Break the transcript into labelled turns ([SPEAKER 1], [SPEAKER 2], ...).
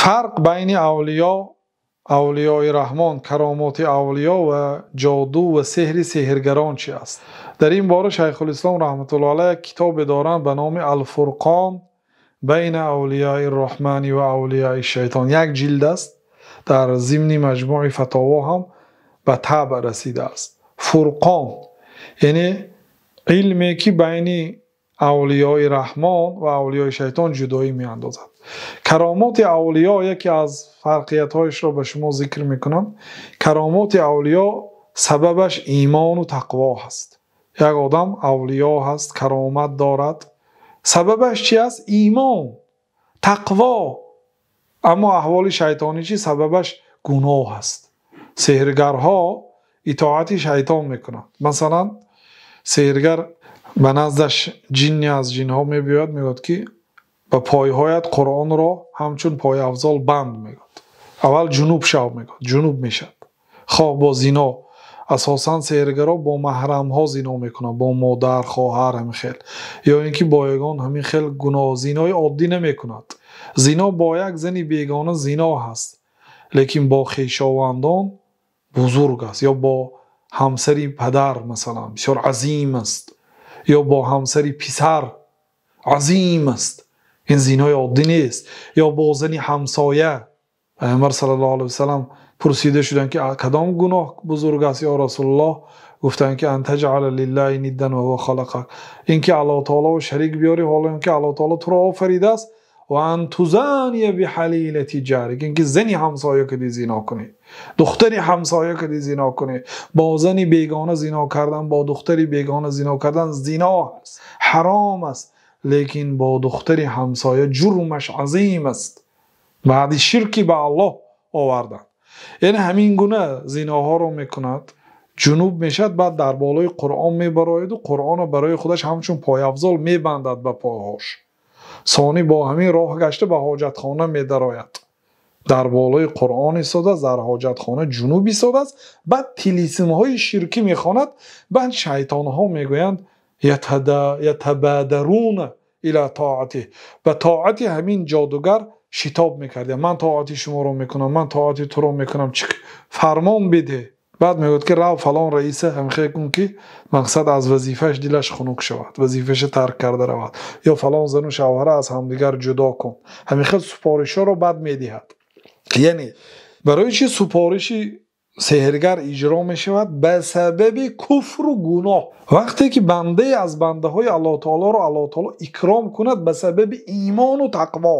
[SPEAKER 1] Фарқ байни авлиё, авлиёи Раҳмон, каромоти авлиё ва ҷоду ва сеҳри сеҳргарон чи аст? Дар ин бора Шайхулислом раҳматуллоҳи алайҳ як китобе доранд ба номи Ал-Фурқон байна авлиёи Раҳмон ва авлиёи Шайтон. Як ҷилд аст, дар зимни маҷмӯи фатово ҳам ба табъ расидааст. Фурқон яъне илме ки байни авлиёи Раҳмон ва авлиёи Шайтон ҷудоӣ меандозад. Каромоти авлиё яке аз фарқиятҳояшро ба шумо зикр мекунам. Каромоти авлиё сабабаш имон ва тақво ҳаст. Як одам авлиё ҳаст, каромат дорад. Сабабаш чи аст? Имон, тақво. Аммо аҳволи шайтонӣ чи? Сабабаш гуноҳ аст. Сеҳргарҳо итоати шайтон мекунанд. Масалан, сеҳргар ба наздаш ҷинне аз ҷинҳо мебиёяд, мегӯяд ки ба пойҳоят Қуръонро ҳамчун пойафзол банд мегӯяд. Аввал ҷунуб шав мегӯяд, ҷунуб мешавад. Хоҳ бо зино, асосан сеҳргарҳо бо маҳрамҳо зино мекунанд, бо модар, хоҳар, ҳамин хел. Ё ин ки бо ягон ҳамин хел гуноҳ, зинои оддӣ намекунад. Зино бо як зани бегона зино ҳаст, лекин бо хешовандон бузург аст, ё бо ҳамсари падар масалан бисёр азим аст, ё бо ҳамсари писар азим аст. Ин зинои оддӣ нест. Ё бо зани ҳамсоя. Пайғамбар саллаллоҳу алайҳи васаллам пурсида шуданд ки кадом гуноҳ бузург аст ё Расулуллоҳ? Гуфтанд ки ан таҷъала лиллаҳи ниддан ва ҳува халақак, ин ки Аллоҳ таолоро шарик биёрӣ, ҳоло ин ки Аллоҳ таоло туро офаридааст, ва ан тузания биҳалилати ҷарик, ин ки зани ҳамсоя кади зино кунӣ, духтари ҳамсоя кади зино кунӣ. Бо зани бегона зино кардан, бо духтари бегона зино кардан зино аст, ҳаром аст, лекин бо духтари ҳамсоя ҷурмаш азим аст. Баъди ширки ба Аллоҳ овардан. Яъне ҳамин гуна зиноҳоро мекунад, ҷунуб мешавад, баъд дар болои Қуръон мебарояду Қуръонро барои худаш ҳамчун пойафзол мебандад ба пойҳош. Сони бо ҳамин роҳ гашта ба ҳоҷатхона медарояд. Дар болои Қуръон истодааст, дар ҳоҷатхона ҷунуб истодааст, баъд тилисмҳои ширкӣ мехонад, баъд шайтонҳо мегӯянд ятабадаруна ила тоатиҳ, ба тоати ҳамин ҷодугар шитоб мекарданд. Ман тоати шуморо мекунам, ман тоати туро мекунам, чӣ фармон бидеҳ. Баъд мегӯяд ки рав фалон раиса ҳамхел кун ки мақсад аз вазифааш дилаш хунук шавад, вазифаашро тарк карда равад, ё фалон зану шавҳара аз ҳамдигар ҷудо кун. Ҳамин хел супоришҳоро баъд медиҳад. Яъне барои чи супориши сеҳргар иҷро мешавад? Ба сабаби куфру гуноҳ. Вақте ки бандае аз бандаҳои Аллоҳ таолоро Аллоҳ таоло икром кунад ба сабаби имону тақво,